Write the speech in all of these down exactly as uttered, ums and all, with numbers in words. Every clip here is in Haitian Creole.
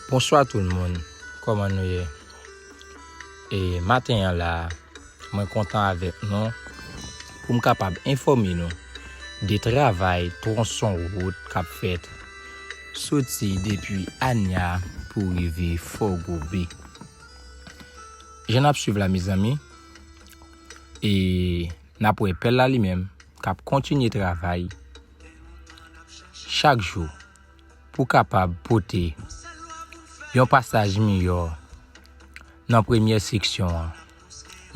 Bonswa tout moun, kòman nou ye? E maten an la, mwen kontan avèk nou pou m kapab enfòme nou de travay twonson wout k ap fèt soti depi Anya pou rive Fò Gobe. Jan n ap swiv la, mezanmi, e n ap wè pèl la li menm k ap kontinye travay chak jou pou kapab pote yon pasaj miyò nan premyè seksyon an,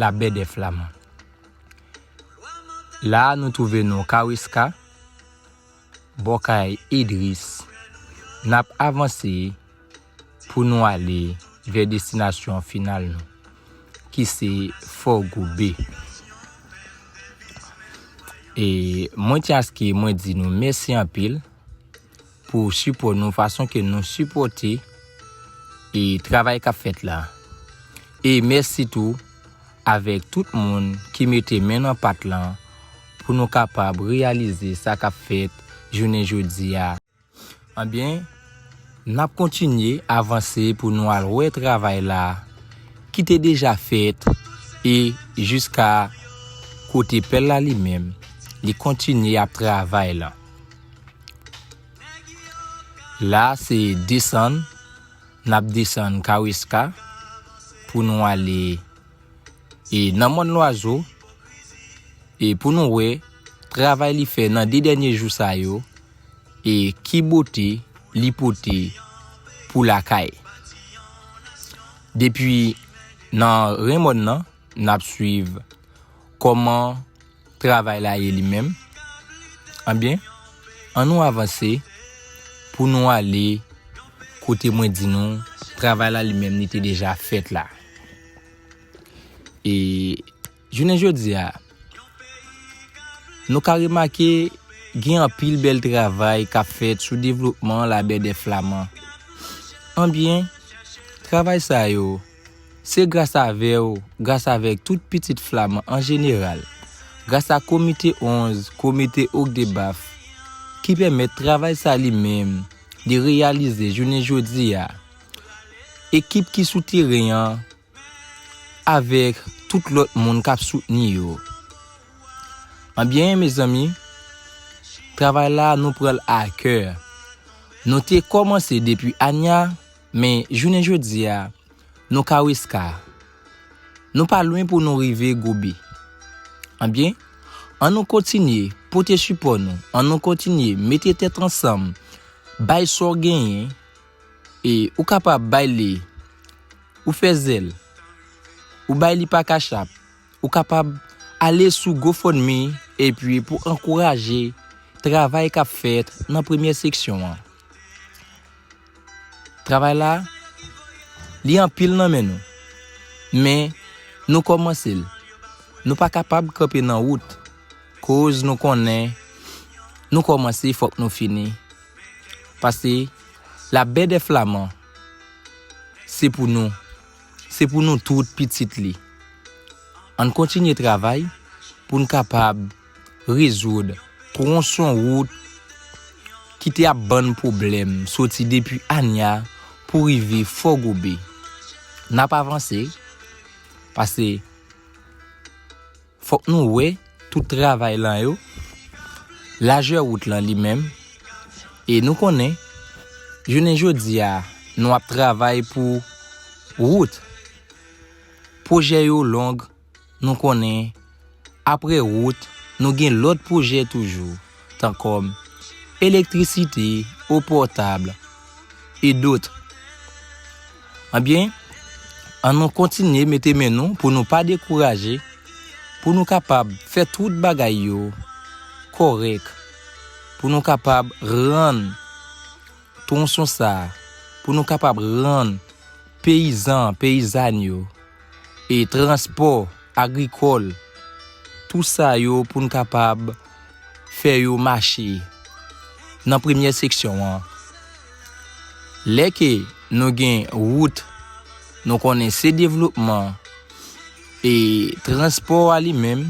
Labè dè Flaman. La a, nou twouve nou Kaweska, bò kay Idris. N ap avanse pou nou ale vè destinasyon final nou, ki se Fò Gobe. E mwen tyen aske mwen di nou mèsi anpil pou sipò nou, fason ke nou sipòte e travay k ap fèt la. E mèsi tou avèk tout moun ki mete men nan pat lan pou nou kapab reyalize sa k ap fèt jounen jodi a. Anbyen, n ap kontinye avanse pou nou al wè travay la ki te deja fèt e jiska kote pèl la li menm, li kontinye ap travay la. La se desann, n ap desann Kaweska pou nou ale e nan mòn lwazo, e pou nou wè travay li fè nan de dènye jou sa yo, e ki bote li pote pou lakay. Depi nan ren mòn nan, n ap swiv kòman travay la ye li menm. Anbyen, ann nou avanse pou nou ale kote mwen di nou travay la li menm li te deja fèt la. E jounen jodi a, nou ka remake gen anpil bèl travay k ap fèt sou devlopman Labè dè Flaman. Anbyen, travay sa yo, se gras avè w, gras avèk tout pitit Flaman an jeneral, gras a Komite onz, Komite Ogdebaf, ki pèmèt travay sa li menm li reyalize jounen jodi a. Ekip ki sou teren an, avèk tout lòt moun k ap soutni yo. Anbyen, mezanmi, travay la, nou pran l a kè. Nou te kòmanse depi Anya, men jounen jodi a, nou Kaweska. Nou pa lwen pou nou rive Gobe. Anbyen, ann nou kontinye pote sipò nou, ann nou kontinye mete tèt ansanm, bay sa w genyen, e ou kapab bay li, ou fè zèl, ou bay li pa Cash App, ou kapab ale sou GoFundMe epi pou ankouraje travay k ap fèt nan premyè seksyon an. Travay la, li anpil nan men nou, men nou kòmanse l. Nou pa kapab kanpe nan wout, koz nou konnen nou kòmanse, fòk nou fini. Paske Labè dè Flaman, se pou nou. Se pou nou tout pitit li. Ann kontinye travay pou n kapab rezoud twonson wout ki te ap ban n pwoblèm soti depi Anya pou rive Fò Gobe. N ap avanse, paske fòk nou wè tout travay lan yo, lajè wout lan li menm, e nou konnen, jounen jodi a, nou ap travay pou wout. Pwojè yo long, nou konnen, apre wout, nou gen lòt pwojè toujou, tankou elektrisite, eau potable, et d'autres. Anbyen, ann nou kontinye mete men nou pou nou pa dekouraje, pou nou kapab fè tout bagay yo kòrèk, pou nou kapab rann twonson sa, pou nou kapab rann peyizan, peyizàn yo, e transpò agrikòl, tout sa yo pou n kapab fè yo mache nan premyè seksyon an. Lè ke nou gen wout, nou konnen se devlopman, e transpò a li menm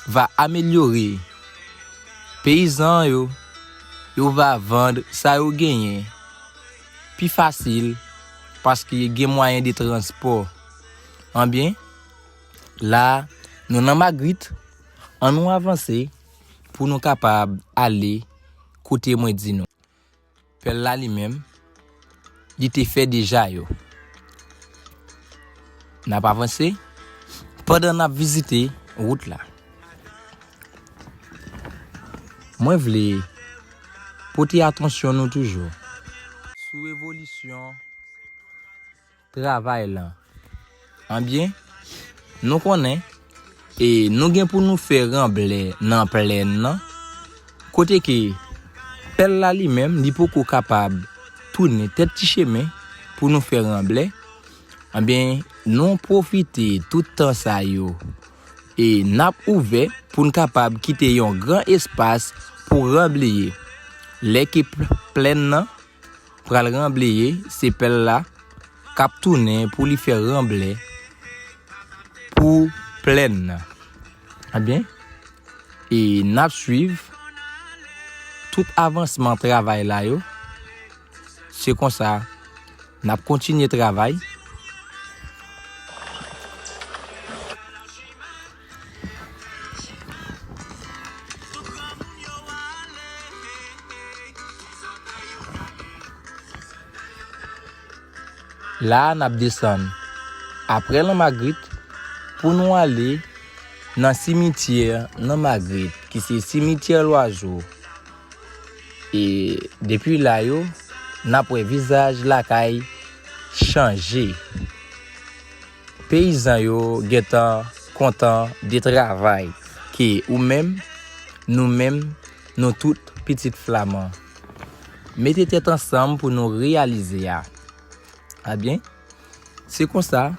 va amelyore. Peyizan yo, yo va vann sa yo genyen pi fasil, paske gen mwayen de transpò. Anbyen, la, nou nan Magrit, ann nou avanse pou nou kapab ale kote mwen di nou. Pèl la li menm, li te fè deja yo. N ap avanse pandan n ap vizite wout la. Mwen vle pote atansyon nou toujou sou evolisyon travay lan. Anbyen, nou konnen, e nou gen pou nou fè ranblè nan plèn nan, kote ke pèl la li menm, li poko kapab tounen tèt ti chemen pou nou fè ranblè. Anbyen, nou pwofite tout tan sa yo, e n ap ouvè pou n kapab kite yon gran espas pou ranbleye. Lè ke pl-, plèn nan pral ranbleye, se pèl la k ap tounen pou li fè ranblè pou plèn nan. Ebyen, e n ap swiv tout avansman travay la yo. Se konsa, n ap kontinye travay. La a, n ap desann aprè Lanmagrit pou nou ale nan simityè Lanmagrit, ki se simityè Lwazo. E depi la yo, n ap wè vizaj lakay chanje. Peyizan yo gentan kontan de travay ke ou menm, nou menm, nou tout pitit Flaman mete tèt ansanm pou nou reyalize a. Ebyen, se konsa,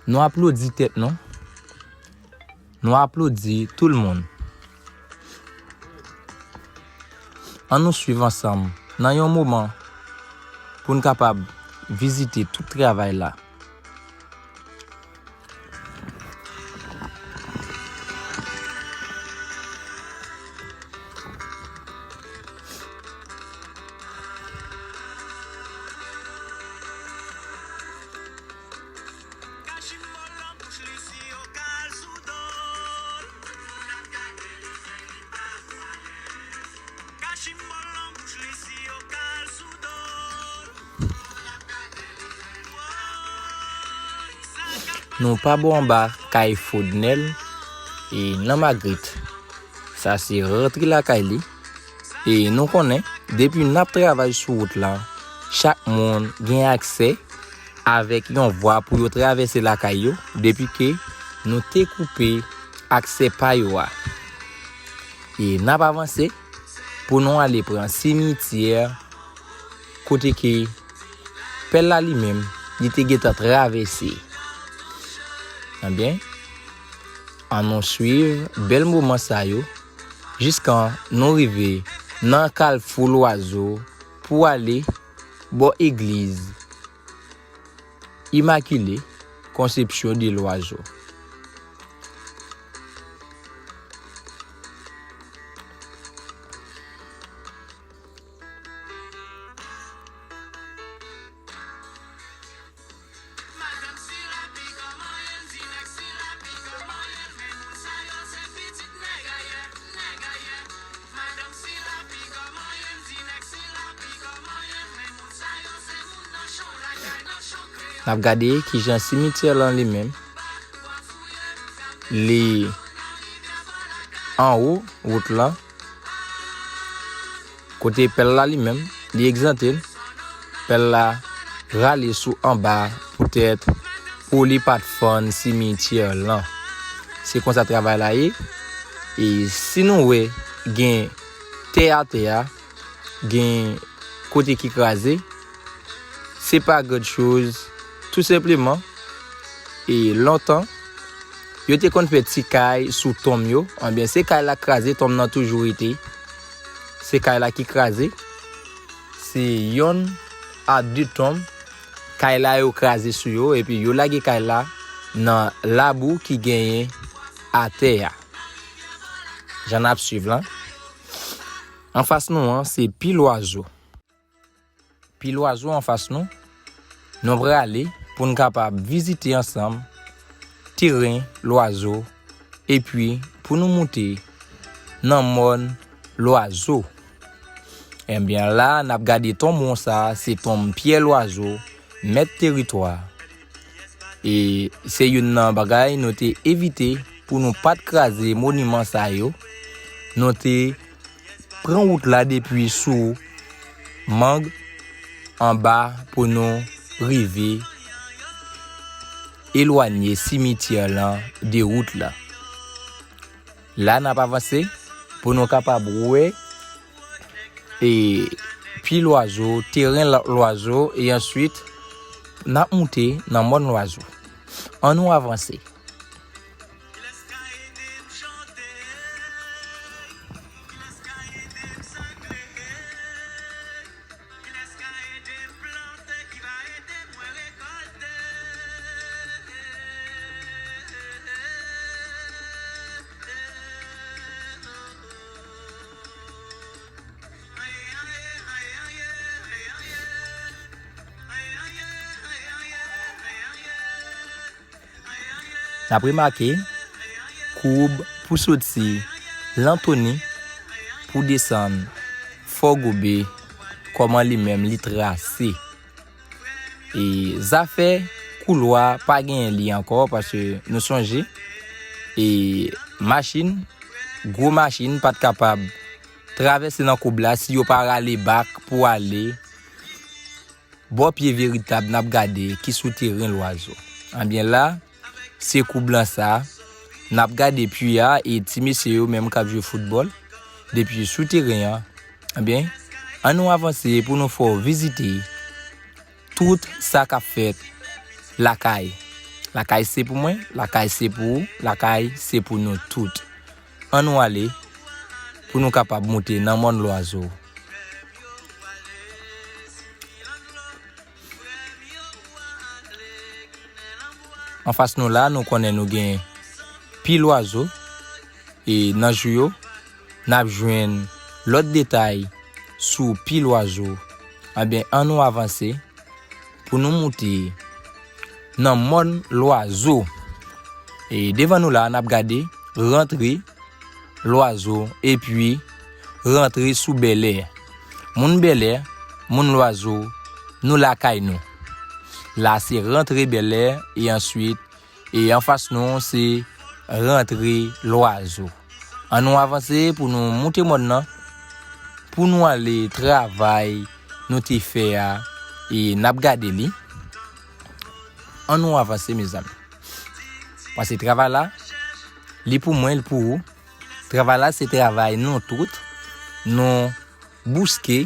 nou aplodi tèt nou. Nou aplodi tout moun. Ann nou swiv ansanm nan yon moman pou n kapab vizite tout travay la. Nou pa bò anba kay Fodnèl e Lanmagrit. Sa se rantre lakay li. E nou konnen, depi n ap travay sou wout la, chak moun gen aksè avèk yon vwa pou yo travèse lakay yo, depi ke nou te koupe aksè pa yo a. E n ap avanse pou nou ale pran simityè kote ke pèl la li menm, li te gentan travèse. Ebyen, ann nou swiv bèl moman sa yo jiskan nou rive nan Kalfou Lwazo pou ale bò egliz Imakile Konsepsyon de Lwazo. N ap gade kijan simityè lan li menm, li anwo wout lan, kote pèl la li menm, li egzante l. Pèl la rale sou anba poutèt pou li pa t fann simityè lan. Se konsa travay la ye. E si nou wè gen tè atè a, gen kote ki kraze, se pa grann choz, tou senpleman, e lontan, yo te konn fè ti kay sou tonm yo, anbyen se kay la k kraze, tonm nan toujou rete. Se kay la ki kraze, se yonn a de tonm, kay la yo kraze sou yo, epi yo lage kay la nan labou ki genyen atè a. Jan n ap swiv lan. Anfas nou an, se Pi Lwazo. Pi Lwazo anfas nou. Nou prale pou n kapab vizite ansanm teren Lwazo, epi pou nou moute nan mòn Lwazo. Ebyen, la, n ap gade tonm sa, se tonm Pyè Lwazo, mèt teritwa. E se youn nan bagay nou te evite pou nou pa t kraze moniman sa yo. Nou te pran wout la depi sou Mang anba pou nou rive elwanye simityè lan de wout la. La, n ap avanse pou nou kapab wè e, Pyè Lwazo, teren Lwa-, Lwazo, e answit, n ap moute nan mòn Lwazo. Ann nou avanse. N ap remake koub pou soti Lantoni pou desann Fò Gobe, kòman li menm li trase. E zafè koulwa pa genyen li ankò, paske nou sonje, e machin, gwo machin pa t kapab travèse nan koub la si yo pa rale bak pou ale bò pye veritab n ap gade ki sou teren Lwazo. Ebyen la, se koub lan sa, n ap gade pwi a e ti mesye yo menm k ap jwe foutbòl depi sou teren an. Ebyen, ann nou avanse pou nou fè w vizite tout sa k ap fèt lakay. Lakay se pou mwen, lakay se pou ou, lakay se pou nou tout. Ann nou ale pou nou kapab moute nan mòn Lwazo. Anfas nou la, nou konnen nou gen Pyè Lwazo, e nan jou yo, n ap jwenn lòt detay sou Pyè Lwazo. Ebyen, ann nou avanse pou nou moute nan mòn Lwazo. E devan nou la, n ap gade rantre Lwazo, epi rantre sou Bèlè. Moun Bèlè, moun Lwazo, nou lakay nou. La se rantre Bèlè, e answit, e anfas nou, se rantre Lwazo. Ann nou avanse pou nou moute mòn nan, pou nou ale travay nou te fè a, e n ap gade li. Ann nou avanse, mezanmi. Paske travay la, li pou mwen, li pou ou. Travay la, se travay nou tout. Nou bouske,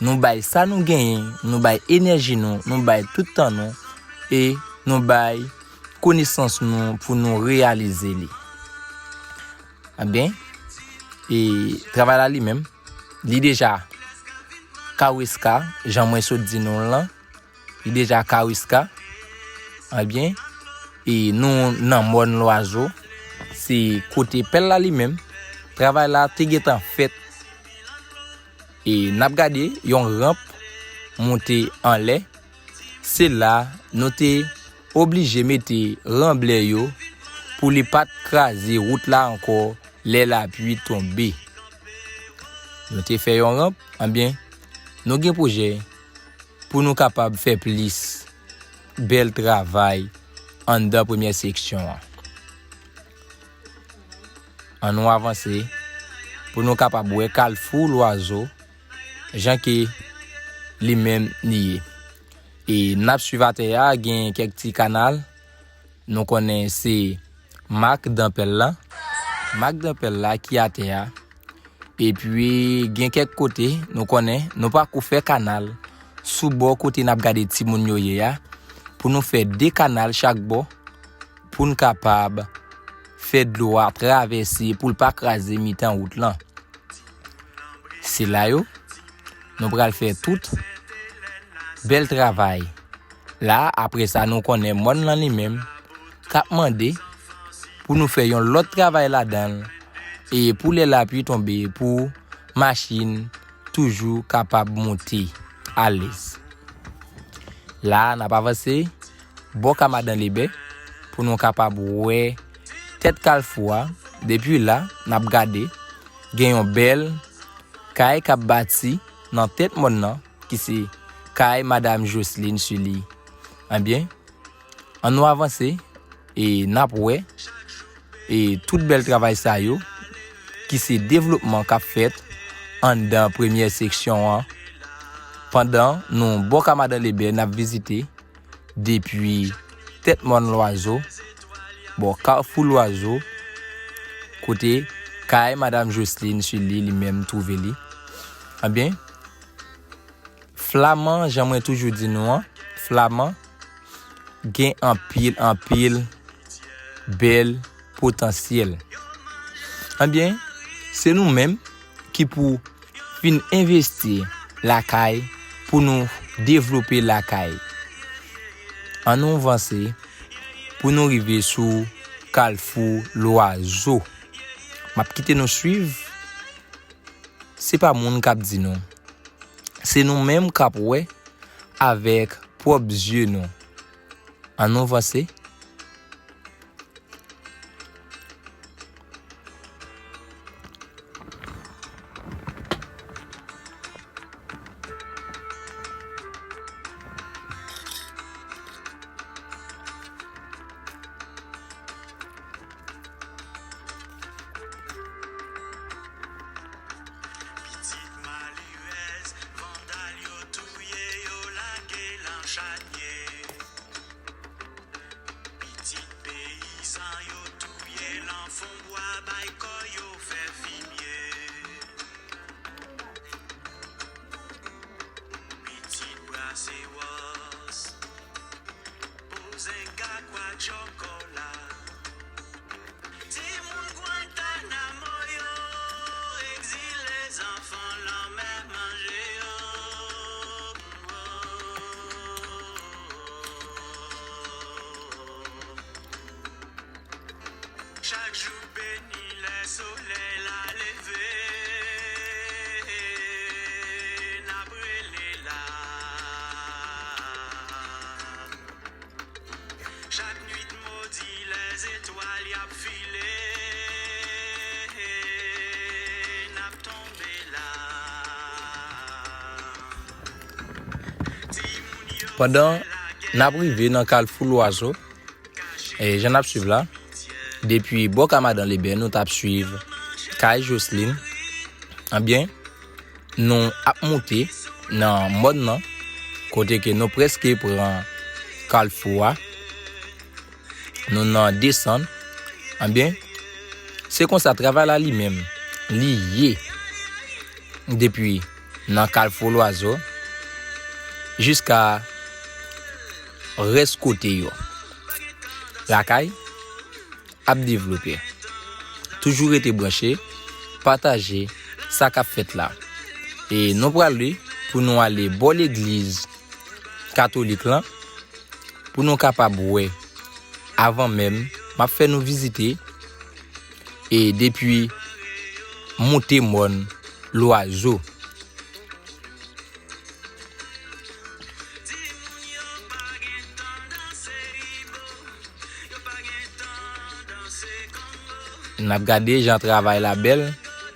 nou bay sa nou genyen, nou bay enèji nou, nou bay tout tan nou, e nou bay konesans nou pou nou reyalize li. Ebyen, e travay la li menm, li deja kareska, jan mwen sot di nou l lan, li deja kareska. Ebyen, e nou nan mòn Lwazo, se kote pèl la li menm, travay la te gentan fèt. E n ap gade yon ranp monte anlè. Se la nou te oblije mete ranblè yo pou li pa t kraze wout la ankò lè lapli tonbe. Nou te fè yon ranp, ebyen, nou gen pwojè pou nou kapab fè plis bèl travay anndan premyè seksyon an. Ann nou avanse pou nou kapab wè kalfou Lwazo, jan ke li menm li ye. E n ap swiv atè a, gen kèk ti kanal. Nou konnen se mak dan pèl la. Mak dan pèl la ki atè a. Epi, gen kèk kote, nou konnen, nou pako fè kanal sou bò kote n ap gade timoun yo ye a, pou nou fè de kanal chak bò, pou n kapab fè dlo a travèse, pou l pa kraze mitan wout lan. Se la yo, nou pral fè tout bèl travay. La, apre sa, nou konnen mòn lan li menm k ap mande pou nou fè yon lòt travay ladan l, e pou lè lapli tonbe, pou machin toujou kapab monte alèz. La a, n ap avanse bò ka Madan Lebè pou nou kapab wè tèt kalfou a. Depi la, n ap gade, gen yon bèl kay k ap bati nan tèt mòn nan, ki se kay Madam Jocelyne Sully. Ebyen, ann nou avanse e n ap wè e tout bèl travay sa yo ki se devlopman k ap fèt anndan premyè seksyon an. Pandan nou bò ka Madan Lebè, n ap vizite depi tèt mòn Lwazo, bò Kafou Lwazo, kote kay Madam Jocelyne Sully li menm twouve li. Ebyen, Flaman, jan mwen toujou di nou an, Flaman gen anpil, anpil bèl potansyèl. Ebyen, se nou menm ki pou vin envesti lakay pou nou devlope lakay. Ann nou vanse pou nou rive sou Kalfou Lwazo. M ap kite nou swiv. Se pa moun k ap di nou. Se nou menm k ap wè avèk pwòp zye nou. Ann nou vanse. Pitit malerèz, vandal yo touye, yo lage l an chanye. Pitit peyizan yo touye l an fon bwa, bay kò yo fè fimye. Pitit brase wòs, poze gagwa djòkò la. Timoun Guantanamo yo, egzile zanfan lanmè manje yo. Chak jou beni lè solèy la leve, n ap rele la. Chak nwit modi, lè zetwal y ap file, n ap tonbe la. Pandan n ap rive nan Kalfou Lwazo, e jan n ap swiv la, depi bò ka Madan Lebè, nou t ap swiv kay Jocelyn. Ebyen, nou ap moute nan mòn nan, kote ke nou prèske pran kalfou a. Nou nan desann. Ebyen, se konsa travay la li menm, li ye. Depi nan Kalfou Lwazo, jiska rès kote yo. Lakay ap devlope. Toujou rete branche, pataje sa k ap fèt la. E nou prale pou nou ale bò legliz katolik lan, pou nou kapab wè. Avan menm, m ap fè nou vizite, e depi moute mòn Lwazo. N ap gade jan travay la bèl,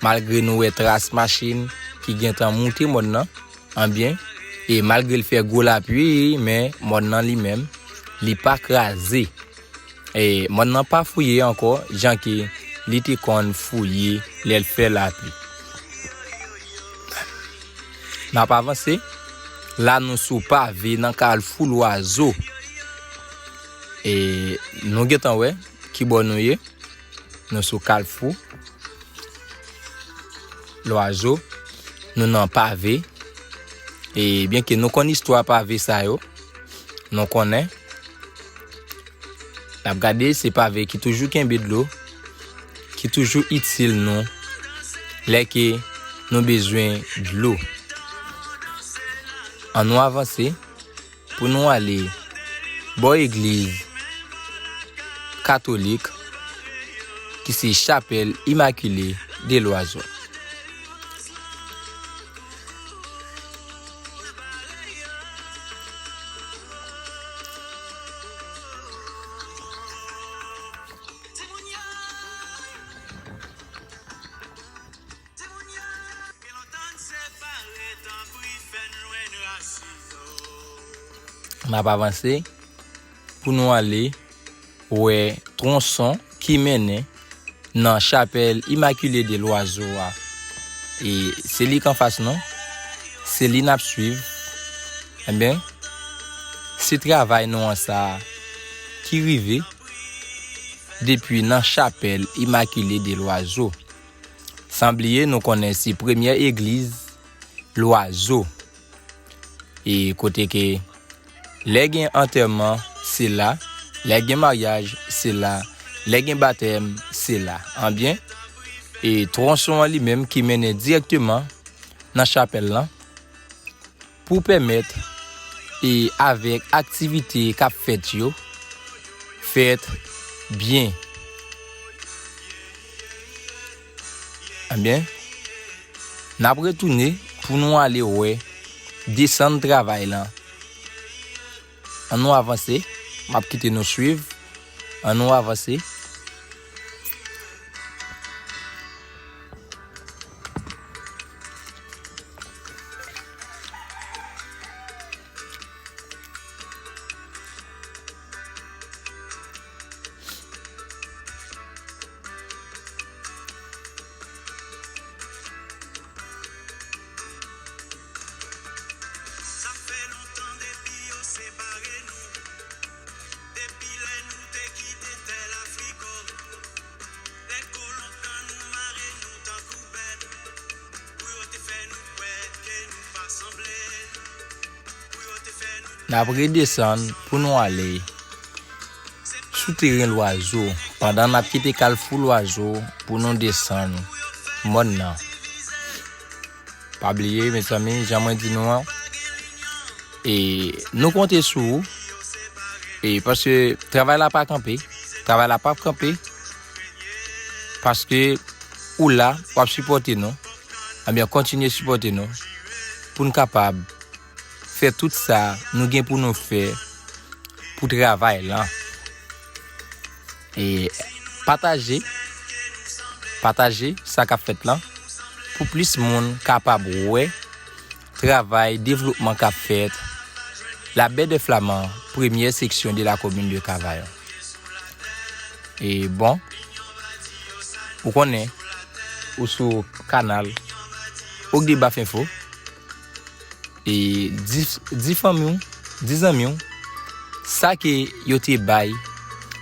malgre nou wè tras machin ki gentan moute mòn nan, ebyen, e malgre l fè gwo lapli, men mòn nan li menm, li pa kraze. E mòn nan pa fouye ankò, jan ke li te konn fouye lè l fè lapli. N ap avanse. La, nou sou pave nan Kalfou Lwazo. E nou gentan wè ki bò nou ye. Nou sou Kalfou Lwazo. Nou nan pave. E byenke nou konn istwa pave sa yo, nou konnen. N ap gade, se pave ki toujou kenbe dlo, ki toujou itil nou lè ke nou bezwen dlo. Ann nou avanse pou nou ale bò egliz katolik ki se Chapèl Imakile de Lwazo. n ap avanse pou nou ale wè twonson ki mennen nan chapèl Immaculée de l'Oiseau a. E se li k anfas nou, se li n ap swiv. Ebyen, se travay nou an sa a ki rive depi nan chapèl Immaculée de l'Oiseau. San bliye, nou konnen se premyè egliz Lwazo. E kote ke lè gen antèman, se la. Lè gen maryaj, se la. Lè gen batèm, se la. Anbyen, e twonson an li menm ki mennen dirèkteman nan chapèl lan pou pèmèt e avèk aktivite k ap fèt yo, fèt byen. Ebyen, n ap retounen pou nou ale wè desann travay lan. Ann nou avanse, m ap kite nou swiv. Ann nou avanse. Sa fè lontan depi yo separe nou. Depi lè nou te kite tè Lafriko, lè kolon pran nou, mare nou tankou bèt, pou yo te fè nou kwè ke nou pa sanble, pou yo te fè nou N ap redesann pou nou ale sou teren Lwazo, pandan n ap kite Kalfou Lwazo pou nou desann mòn nan. Pa bliye, mezanmi, jan mwen di nou an, e nou konte sou ou, e paske travay la pa kanpe, travay la p ap kanpe, paske ou la, w ap sipòte nou, ebyen, kontinye sipòte nou, pou n kapab fè tout sa nou gen pou nou fè pou travay lan. E pataje, pataje sa k ap fèt lan, pou plis moun kapab wè travay devlopman k ap fèt La Baie des Flamands, premyè seksyon de la komin de Kavayon. E bon, ou konnen, ou sou kanal Ogdebaf Info. E di, di fanmi w, di zanmi w, sa ke yo te bay,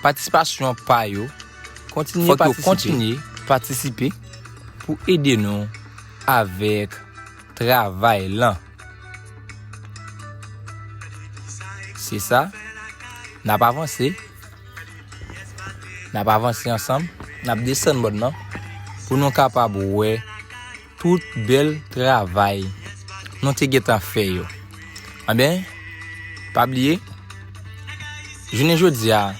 patisipasyon pa yo, kontinye fòk yo patisipe. Kontinye patisipe pou ede nou avèk travay lan. Se sa, n ap avanse. N ap avanse ansanm, n ap desann mòn nan, pou nou kapab wè tout bèl travay nou te gentan fè yo. Anben, pa bliye, jounen jodi a,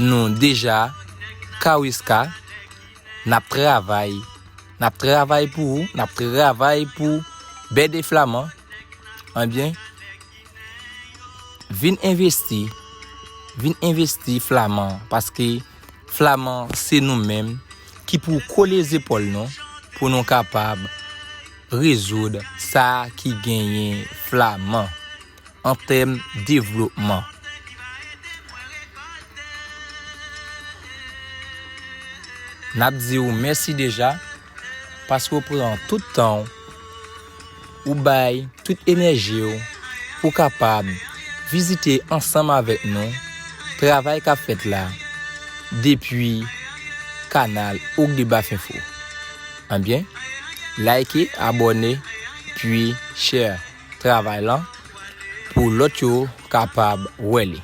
nou deja Kawiska, n ap travay, n ap travay pou ou, n ap travay pou Bè de Flaman. Anben, vin envesti, vin envesti Flaman, paske Flaman se nou menm ki pou kole zepòl nou pou nou kapab rezoud sa ki genyen Flaman an tèm devlopman. N ap di w mèsi deja, paske w pran tout tan w, ou bay tout enèji w pou w kapab vizite ansanm avèk nou travay k ap fèt la depi kanal Ogdebaf Info. Anben, like, abòne, pi share travay lan pou lòt yo kapab wè li.